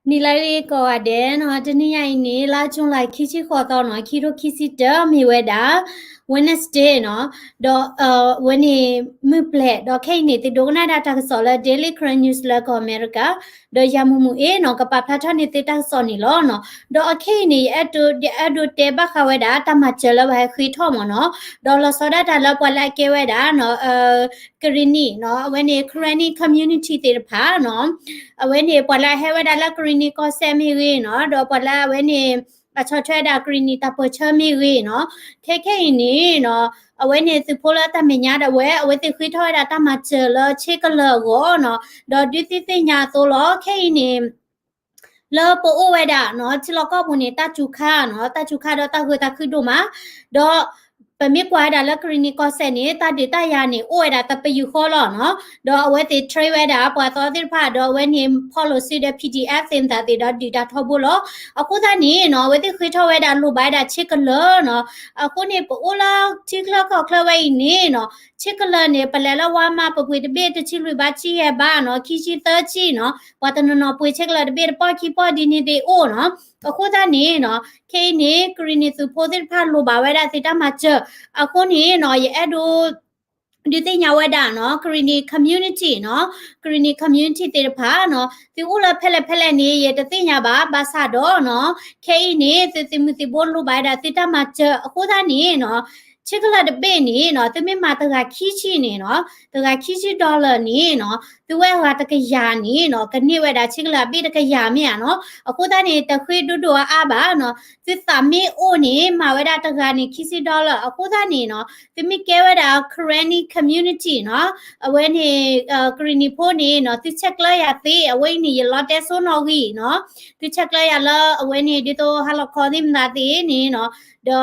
နံၤလၢအဂ့ၤကိးဂၤဒဲးနီၤ, တနံၤညါအံၤန့ၣ် လါ June လါ ခံဆံဃိးသီနီၤ, ခံထိခံဆံတၢ မ့ၢ်ဝဲဒၣ် Wednesday နီၤ, ဒီး အဝဲန့ၣ် မုၢ်ပျဲၤ ဒီးခဲအံၤန့ၣ် သုဒိကနၣ်ဒၣ်တၢ်ကစီၣ်လၢ Daily Karen News လၢကီၢ်အမဲရကၤ, ဒီးယၤမူးမူးအ့နီၤ ကပာ်ဖျါထီၣ်န့ၢ်သုတၢ်ကစီၣ်န့ၣ်လီၤနီၤ. ဒီးအခဲအံၤန့ၣ် ယအဲၣ်ဒိး ယအဲၣ်ဒိးတဲဘၣ်ဃးဝဲဒၣ်တၢ်မၤစၢၤလၢပှၤဟဲဃ့ထီၣ်မ့ၢ်နီၤ, ဒီးလီၤဆီဒၣ်တၢ်လၢပှၤလၢအကဲဝဲဒၣ်နီၤ ကရံၣ်နံၣ်နီၤ, အဝဲန့ၣ် Karenni community သ့ၣ်တဖၣ်နီၤ, အဝဲန့ၣ်ပှၤလၢအဟဲဝဲဒၣ်လၢကရံၣ်နံၣ်ကီၢ်စဲၣ်မ့ၢ်ဂ့ၤနီၤ, ဒီးပှၤလၢအဝဲန့ၣ် အဆီၣ်ထွဲဝဲဒၣ်ကရံၣ်နံၣ်တၢ်ပၢၢ်ဆၢမ့ၢ်ဂ့ၤနီၤ, ခဲခဲအံၤန့ၣ်နီၤ, အဝဲန့ၣ်သုးဖိလၢတၢ်မဲာ်ညါဒၣ်ဝဲ အဝဲသ့ၣ်ဃ့ထီၣ်ဝဲဒၣ်တၢ်မၤစၢၤလၢဆ့ကလၢၤအဂီၢ်နီၤ, ဒီးဒုးသ့ၣ်ညါအသိးလီၤ, ခဲအံၤန့ၣ် လၢပအိၣ်ဝဲဒၣ်နီၤ ထံလီၢ်ကီၢ်ပူၤန့ၣ် တၢ်စူၤခါနီၤ, တၢ်စူၤခါဒီးတၢ်ဂုၤတၢ်ခုၣ်ဒိၣ်မး, ဒီး ပမ့ၢ်ကွၢ်ဝဲဒၣ်လၢကရံၣ်နံၣ်ကီၢ်စဲၣ်န့ၣ် တၢ်ဒုးတၢ်ယၤန့ၣ် အိၣ်ဝဲဒၣ်တပယူာ်ဃီလီၤနီၤ, ဒီးအဝဲသ့ၣ် train ဝဲဒၣ်ပှၤသီသ့ၣ်တဖၣ် ဒီးအဝဲန့ၣ် ဖီၣ်လိာ်စုဒီး PDF သ့ၣ်မသးသ့ၣ်ဒီးဒုးတၢ်ထီဘိလီၤ. အဃိသတးန့ၣ်နီၤ အဝဲသ့ၣ်ဃ့ထီၣ်ဝဲဒၣ်လိၣ်ဘၣ်ဝဲဒၣ်ဆ့ကလၢၤနီၤ, အဃိန့ၣ် ပအိၣ်လၢထံချၢကီၢ်ချၢဝဲအံၤန့ၣ်နီၤ, ဆ့ကလၢၤန့ၣ် ပလဲၤလၢဝါမး ပပှ့ၤတဘ့ၣ်တဆံလွံၢ်ဘး ဆံယဲၢ်ဘးနီၤ, ခံဆံသၢဆံနီၤ, ပှၤတနီၤနီၤပှ့ၤဆ့ကလၢၤတဘ့ၣ်တပီၢ်ခံပီၢ်ဒ်န့ၣ်သ့ၣ်အိၣ်နီၤ. အဃိသတးန့ၣ်နီၤ ခဲအံၤန့ၣ် ကရံၣ်နံၣ်သုးဖိသ့ၣ်တဖၣ်လိၣ်ဘၣ်ဝဲဒၣ်သုတၢ်မၤစၢၤ, အဃိန့ၣ်နီၤ ယအဲၣ်ဒိး ဒုးသ့ၣ်ညါဝဲဒၣ်နီၤ ကရံၣ်နံၣ် community နီၤ, ကရံၣ်နံၣ် community သ့ၣ်တဖၣ်နီၤ သုအိၣ်လၢဖဲလဲၣ်ဖဲလဲၣ်န့ၣ် ယတသ့ၣ်ညါဘၣ်, ဘၣ်ဆၣ်ဒီးနီၤ ခဲအံၤန့ၣ် သုသုးမုၢ်သံၣ်ဘိလိၣ်ဘၣ်ဝဲဒၣ်သုတၢ်မၤစၢၤ, အဃိသတးန့ၣ်နီၤ ဆ့ကလၢၤတဘ့ၣ်န့ၣ်နီၤ သုမ့ၢ်မၤတဂၤခံဆံန့ၣ်နီၤ, တဂၤခံဆံ dollar န့ၣ်နီၤ သုဝဲအဂၤတကယၤန့ၣ်နီၤ ကန့ၢ်ဝဲဒၣ်ဆ့ကလၢၤအဘ့ၣ်တကယၤမ့ၢ်ဧါနီၤ. အဃိသတးန့ၣ် တဃ့ဒိၣ်ဒိၣ်အါအါဘၣ်နီၤ, သုသးမ့ၢ်အိၣ်န့ၣ် မၤဝဲဒၣ်တဂၤန့ၣ် ခံဆံ dollar အဃိသတးန့ၣ်နီၤ သုမ့ၢ်ကဲဝဲဒၣ် Karenni community နီၤ, အဝဲန့ၣ် ကရံၣ်နံၣ်ဖိန့ၣ်နီၤ သုဆဲးကျၢယၤသ့, အဝဲအံၤန့ၣ် ယလီတဲစိနီၣ်ဂံၢ်နီၤ, သုဆဲးကျၢယၤလၢအဝဲန့ၣ် ဒ်သိးဟါလီၤခီသ့ၣ်မသးသ့ၣ်န့ၣ်နီၤ, ဒီးလီၤဆီဒၣ်တၢ်တနံၤညါအံၤ ခဲမုၢ်ဆ့ၣ်မ့ၢ်တ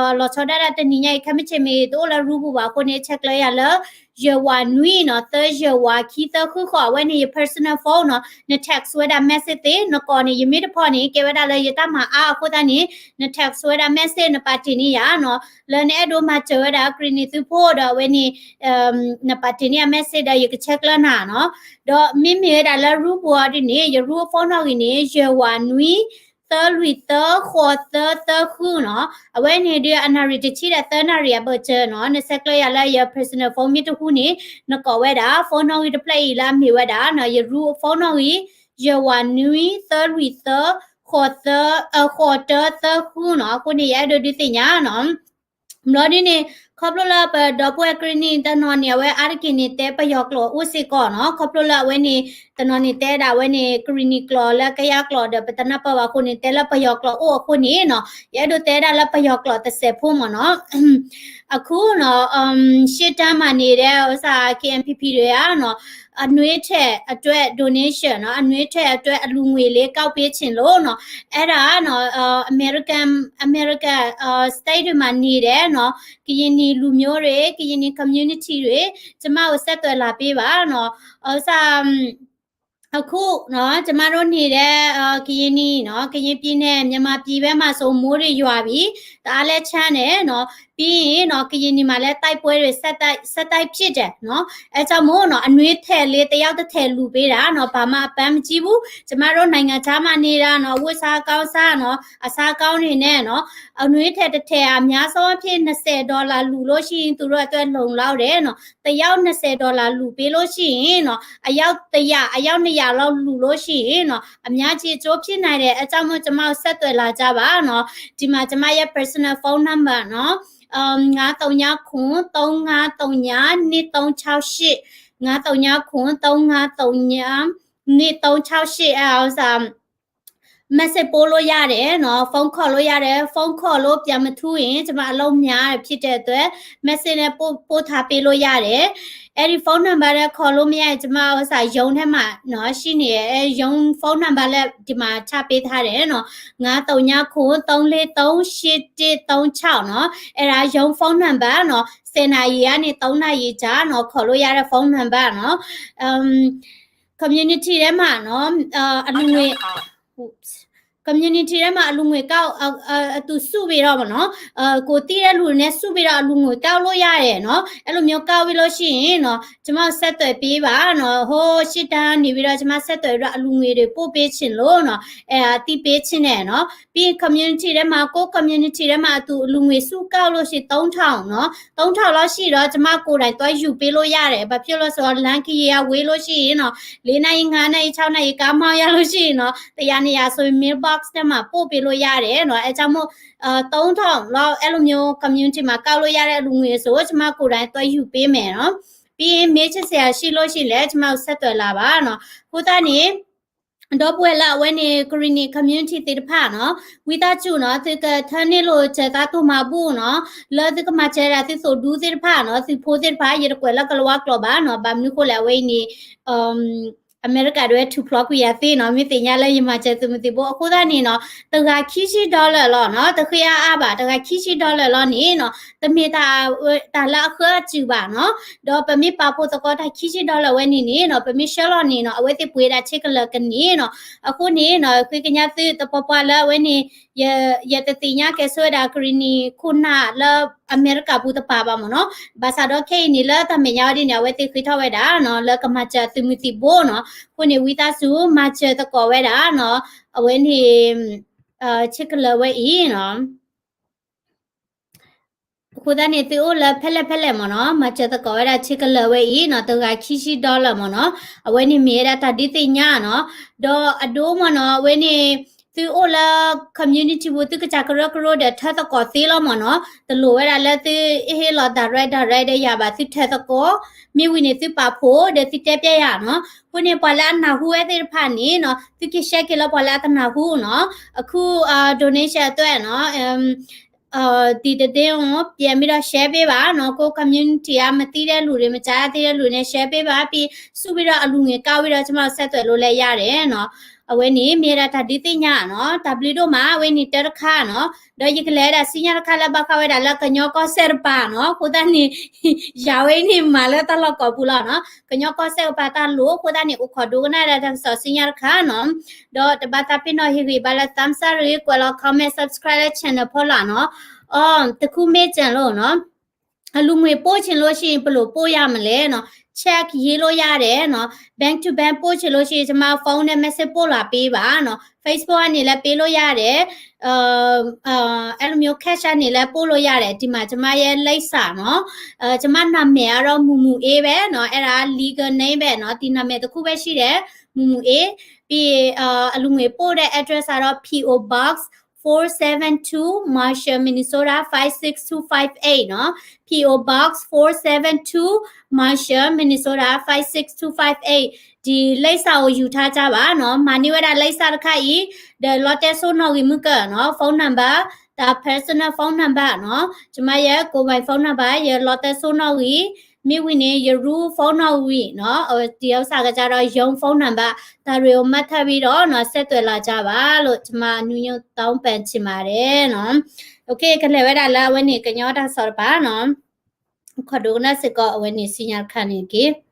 အိၣ်လၢရူပူၤဘၣ်အဃိန့ၣ် ဆဲးကျၢယၤလၢ ယဲၢ်ဝးနွံနီၤ သၢယဲၢ်ဝးခံသၢဃုဃိး, အဝဲန့ၣ် ယ personal phone နီၤ, န text ဝဲဒၣ် message သ့, နကိးန့ၣ် ယမ့ၢ်တဖီၣ်န့ၣ် ကဲဝဲဒၣ်လၢယတၢ်မၤအါအဃိသတးန့ၣ် န text ဝဲဒၣ် message နပာ်တ့ၢ်န့ၢ်ယၤနီၤ, လၢနအဲၣ်ဒိးမၤစၢၤဝဲဒၣ်ကရံၣ်နံၣ်သုးဖိဒီးအဝဲန့ၣ် နပာ်တ့ၢ်န့ၢ်ယၤ message ဒီးယကဆဲးကျၢနၤနီၤ, ဒီးမ့မ့ၢ်ဝဲဒၣ်လၢရူပူၤအီၤဒ်န့ၣ် ယရူအ phone နီၣ်ဂံၢ်န့ၣ် ယဲၢ်ဝးနွံ သၢလွံၢ်သၢ ဃိးသၢသၢဃုနီၤ, အဝဲန့ၣ်ဒုးအနၣ်ရံၣ်တဆံဒီးသၢနၣ်ရံၣ်အဘၢၣ်စၢၤနီၤ, နဆဲးကျၢယၤလၢယ personal phone မ့ၢ်တဟူန့ၣ် နကိးဝဲဒၣ် phone နီၣ်ဂံၢ်တဖျၢၣ်အံၤလၢအမ့ၢ်ဝဲဒၣ်နီၤ ယရူအ phone နီၣ်ဂံၢ် ယဲၢ်ဝးနွံ သၢလွံၢ်သၢ ဃိးသၢ ဃိးတၢသၢဃုနီၤ, အဃိန့ၣ် ယအဲၣ်ဒိးဒုးသ့ၣ်ညါနီၤ ဘျီဒ်န့ၣ် ခီဖျိလၢပဒီပုၢ်ဝဲၢ်ကရံၣ်နံၣ်တနီၤန့ၣ် အဝဲအါတက့ၢ်န့ၣ် တဲပယီၤကျိာ်အိၣ်စ့ၢ်ကီးနီၤ, ခီဖျိလၢအဝဲန့ၣ် တနီၤန့ၣ်တဲဒၣ်အဝဲန့ၣ် ကရံၣ်နံၣ်ကျိာ်လၢကယၤကျိာ်ဒီး ပတနၢ်ပၢၢ်ဘၣ်အဃိန့ၣ် တဲလၢပယီၤကျိာ်အိၣ်အဃိန့ၣ်နီၤ, ယအဲၣ်ဒိးတဲဒၣ်လၢပယီၤကျိာ်တစဲးဖိမ့ၢ်နီၤ. အခုနီၤ ရှေ့တန်းမှာ နေတဲ့ ဥစ္စာ K N P P တွေ ကနီၤ အနွေးထည်အတွက် donation နော် အနွေးထည်အတွက် အလှူငွေလေး ကောက်ပေးချင်လို့နော် အဲ့ဒါနော် အမေရိကန် အမေရိကန် state တွေမှာ နေတဲ့နော် ကရင်နီလူမျိုးတွေ ကရင်နီ community တွေ ကျမကို ဆက်သွယ်လာပေးပါနော် ဥစ္စာ အခုနော် ကျမတို့နေတဲ့ ကရင်နီနော် ကရင်ပြည်နယ် မြန်မာပြည်ဘက်မှာဆို မိုးတွေရွာပြီ တအားလည်းချမ်းတယ်နော် ပြီးရင်နော် ကရင်နီမှာလည်း တိုက်ပွဲတွေ ဆက်တိုက် ဆက်တိုက်ဖြစ်တယ်နော် အဲကြောင့်မို့နော် အနွေးထည်လေး တစ်ယောက်တစ်ထည် လှူပေးတာနော် ဘာမှအပန်းမကြည့်ဘူး ကျမတို့ နိုင်ငံခြားမှာနေတာနော် အဝတ်အစားအကောင်းစားနော် အစားအကောင်းတွေနဲ့နော် အနွေးထည်တစ်ထည် အများဆုံးအဖြစ် နှစ်ဆယ်ဒေါ်လာ လှူလို့ရှိရင် သူတို့အတွက် လုံလောက်တယ်နော် တစ်ယောက် နှစ်ဆယ်ဒေါ်လာ လှူပေးလို့ရှိရင်နော် အယောက်တစ်ရာ အယောက်နှစ်ရာလောက် လှူလို့ရှိရင်နော် အများကြီး အကျိုးဖြစ်နိုင်တယ် အဲကြောင့်မို့ ကျမကို ဆက်သွယ်လာကြပါနော် ဒီမှာ ကျမရဲ့ personal phone number နော် ငါး သုည ခု သုံး ငါး သုည နှစ် သုံး ခြောက် ရှစ် ငါး သုည ခု သုံး ငါး သုည နှစ် သုံး ခြောက် ရှစ် အဲဥစ္စာ message ပို့လို့ရတယ်နော် ဖုန်းခေါ်လို့ရတယ် ဖုန်းခေါ်လို့ပြန်မထူးရင် ကျမအလုပ်များဖြစ်တဲ့အတွက် message နဲ့ပို့ပို့ထားပေးလို့ရတယ်အဲ့ဒီ phone number နဲ့ခေါ်လို့မရရင်ကျမဥစ္စာရုံးထဲမှာနော်ရှိနေတယ်ရုံး phone number လည်းဒီမှာချပေးထားတယ်နော်ငါး သုည ခု သုံး လေး သုံး ရှစ် တစ် သုံး ခြောက် နော်အဲ့ဒါရုံး phone number နော်ဆယ်နာရီကနေသုံးနာရီကြားနော်ခေါ်လို့ရတဲ့ phone number နော်အမ် community ထဲမှာနော်အလူငွေ oops community ထဲမှာ အလူငွေကောက် အ- အ- အသူစုပြီးတော့ပေါ့နော် ကိုယ်သိတဲ့လူတွေနဲ့ စုပြီးတော့ အလူငွေကောက်လို့ရတယ်နော်။ အဲ့လိုမျိုးကောက်ပြီးလို့ရှိရင်နော် ကျွန်မကိုဆက်သွယ်ပေးပါနော်။ ဟိုရှစ်တန်းနေပြီးတော့ ကျွန်မဆက်သွယ်ပြီးတော့ အလူငွေတွေပို့ပေးချင်လို့နော် အဲအသိပေးချင်တယ်နော်။ ပြီးရင် community ထဲမှာ ကိုယ့် community ထဲမှာ အသူအလူငွေစုကောက်လို့ရှိရင် သုံးထောင်နော် သုံးထောင်လောက်ရှိတော့ ကျွန်မကိုယ်တိုင်သွားယူပေးလို့ရတယ်။ ဘာဖြစ်လို့လဲဆိုတော့ လမ်းခရီးကဝေးလို့ရှိရင်နော် လေးနာရီ ငါးနာရီ ခြောက်နာရီ ကားမောင်းရလို့ရှိရင်နော် တစ်ရာ နှစ်ရာဆိုရင် mailbox ထဲမှာပို့ပေးလို့ရတယ်နော်။ အဲကြောင့်မို့ အဲသုံးထောင်လောက် အဲ့လိုမျိုး community မှာကောက်လို့ရတဲ့အလူငွေဆို ကျွန်မကိုယ်တိုင်သွားယူပေးမယ်နော်။ ပြီးရင် မေးချင်စရာရှိလို့ရှိရင်လည်း ကျွန်မကိုဆက်သွယ်လာပါနော်။ အဃိသတးန့ၣ် ဒီပုၢ်ဝဲၢ်လၢအဝဲန့ၣ် ကရံၣ်နံၣ် community သ့ၣ်တဖၣ်နော် ဝံသးစူၤနော် သုကထၢန့ၢ်လိာ်စၢၤသးတိၢ်မၤဘူၣ်နော် လၢသုကမၤစၢၤဒၣ်သုသိၣ်ဒူသ့ၣ်တဖၣ်နော် သုးဖိသ့ၣ်တဖၣ် ယတကွဲးလၢကလၤဝါကျိာ်ဘၣ်နော် ဘၣ်မနုၤဃိလဲၣ် အဝဲအံၤန့ၣ် အမဲရကၤဒၣ်ဝဲထူၣ်ဖျိးကွံာ်ယၤသ့နော် မ့ၢ်သ့ၣ်ညါလၢယမၤစၢၤသုးမုၢ်သံၣ်ဘိ အဃိသတးန့ၣ်နော် တဂၤခံဆံ dollar လီၤနော် တဃ့အါအါဘၣ် တဂၤခံဆံ dollar လီၤန့ၣ်နော် တမ့ၢ်တၢ်လၢအဃၢအစူၢ်ဘၣ်နော် ဒီးပမ့ၢ်ပာ်ဖှိၣ်သကိးတၢ်ခံဆံ dollar ဝဲန့ၣ်န့ၣ်နော် ပမ့ၢ်ဆှၢလီၤန့ၣ်နော် အဝဲသ့ၣ်ပှ့ၤဒၣ်ဆ့ကလၢာ်ကန့ၢ်နော် အဃိန့ၣ်နော် ဃ့ကညးသုတပှၤပှၤလၢအဝဲန့ၣ် ယ- ယတသ့ၣ်ညါကဲဆိဝဲဒၣ် ကရံၣ်နံၣ်ခိၣ်နၢ်လၢ အမဲရကၤပူၤတပၤဘၣ်မ့ၢ်နီၤ. ဘၣ်ဆၣ်ဒီးခဲအံၤန့ၣ် လၢတၢ်မဲာ်ညါဝဲဒ်န့ၣ် အဝဲသ့ၣ်ဃ့ထီၣ်ဝဲဒၣ်နီၤ လၢကမၤစၢၤအသုးမုၢ်သံၣ်ဘိနီၤ. အဃိန့ၣ် ဝံသးစူၤ မၤစၢၤသကိးဝဲဒၣ်နီၤ အဝဲန့ၣ် ဆ့ကလၢာ်ဝဲအံၤနီၤ. အဃိသတးန့ၣ် သုအိၣ်လၢဖဲလဲၣ်ဖဲလဲၣ်မ့ၢ်နီၤ မၤစၢၤသကိးဝဲဒၣ်ဆ့ကလၢာ်ဝဲအံၤနီၤ တဂၤခံဆံ dollar မ့ၢ်နီၤ. အဝဲန့ၣ်မ့ၢ်ဝဲဒၣ်တၢ်ဒုးသ့ၣ်ညါနီၤ. ဒီးအဒိမ့ၢ်နီၤ အဝဲန့ၣ် သုအိၣ်လၢ community ပူၤ သုကစၢ်ကရၢကရိဒီးထၢသကိးသ့လီၤမ့ၢ်နီၤ. တလိၣ်ဝဲဒၣ်လၢသုအဟ့ၣ်လီၤ direct direct ဒီးယၤဘၣ် သုထၢသကိး မ့ၢ်ဝံၤန့ၣ် သုပာ်ဖှိၣ်ဒီးသုတဲပျဲယၤနီၤ. အဃိန့ၣ် ပှၤလၢအနၢ်ဟူဝဲသ့ၣ်တဖၣ်န့ၣ်နီၤ သုက share က့ၤလၢပှၤလၢအတနၢ်ဟူနီၤ အခု donation အတွက်နီၤ ဒီတဒင်းကို ပြန်ပြီးတော့ share ပေးပါနော် ကိုယ့် community က မသိတဲ့လူတွေ မကြားသေးတဲ့လူတွေနဲ့ share ပေးပါ ပြီးစုပြီးတော့ အလူငွေကောက်ပြီးတော့ ကျွန်မတို့ ဆက်သွယ်လို့လည်းရတယ်နော်. အဝဲန့ၣ် မ့ၢ်ဝဲဒၣ်တၢ်ဒုးသ့ၣ်ညါနီၤ တၢ်ဘျုးဒိၣ်မး အဝဲန့ၣ်တၢ်တခါနီၤ. ဒီးယကလဲၤဝဲဒၣ် စံညါတခါလၢဘၣ်ဃးဝဲဒၣ်လၢ ကညီကီၢ်စဲၣ်တပၤနီၤ. အဃိသတးန့ၣ် ယၤဝဲအံၤန့ၣ် မၤလၢတၢ်လီၢ်ကိးပူၤလီၤနီၤ ကညီကီၢ်စဲၣ်တပၤတၢ်လိၣ် အဃိသတးန့ၣ် အိၣ်ခိးဒိကနၣ်ဝဲဒၣ်တၢ်ကစီၣ် စံညါတခါနီၤ. ဒီးတဘၣ်သးပ့ၤနီၣ် ဟ့ၣ်ဂံၢ်ဘါလၢ thumbs up ရ့ ကွဲးလီၤ comment subscribe လၢ channel ဖိလၢနီၤ. အီ တခုမေးချင်လို့နော် အလူငွေပို့ချင်လို့ရှိရင် ဘယ်လိုပို့ရမလဲနော် check ရေးလို့ရတယ်နော် bank to bank ပို့ချင်လို့ရှိရင် ကျွန်မ phone နဲ့ message ပို့လာပေးပါနော် Facebook ကနေလည်းပေးလို့ရတယ် အဲလိုမျိုး cash ကနေလည်းပို့လို့ရတယ် ဒီမှာ ကျွန်မရဲ့လိပ်စာနော် ကျွန်မနာမည်ကတော့ မူမူအေးပဲနော် အဲ့ဒါ legal name ပဲနော် ဒီနာမည်တစ်ခုပဲရှိတယ် မူမူအေး ပြီးရင် အလူငွေပို့တဲ့ address ကတော့ P O Box four seven two Marshall Minnesota five six two five eight နော် P O Box four seven two Marshall Minnesota five six two five eight ဒီလိပ်စာကိုယူထားကြပါနော် မၤန့ၢ်ဝဲဒၣ်လိပ်စာတခါအံၤ ဒီးလီတဲစိနီၣ်ဂံၢ်မုၢ်ကၢၢ်နော် phone number တၢ် personal phone number နော် ကျွန်မရဲ့ကိုယ်ပိုင် phone number ယလီတဲစိနီၣ်ဂံၢ် မ့ၢ်ဝံၤန့ၣ် ယရူ phone နီၣ်ဂံၢ်နော် ဒီဥစ္စာကကြတော့ ရုံး phone number တၢ်ရေကိုမှတ်ထားပြီးတော့နော် ဆက်သွယ်လာကြပါလို့ ကျွန်မ အနူညိုတောင်းပန်ချင်ပါတယ်နော် okay ကလဲၤဝဲဒၣ်လၢအဝဲန့ၣ် ကညီတၢ်ကစီၣ်တပၤနီၤ ခိးဒိကနၣ်စ့ၢ်ကီး အဝဲန့ၣ် စံညါတခါန့ၣ်တက့ၢ်.